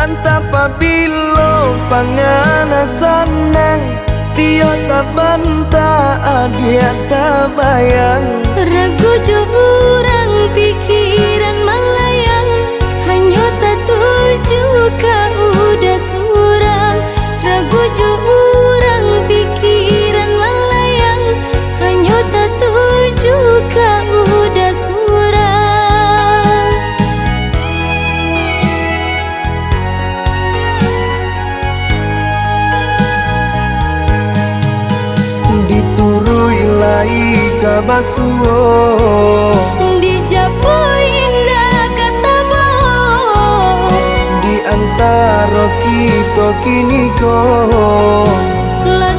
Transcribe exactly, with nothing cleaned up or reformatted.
Antah pabilo pangana sanang, tiok sabanta adiak tabayang. Ragu jo urang pikiran malayang, hanyo tatuju ka Uda surang. Ragu jo urang pikiran malayang, hanyo tatuju ka Uda surang. Dituruik lai ka basuo, dijapuik indak ka tabawo. Di antaro kito kiniko, lah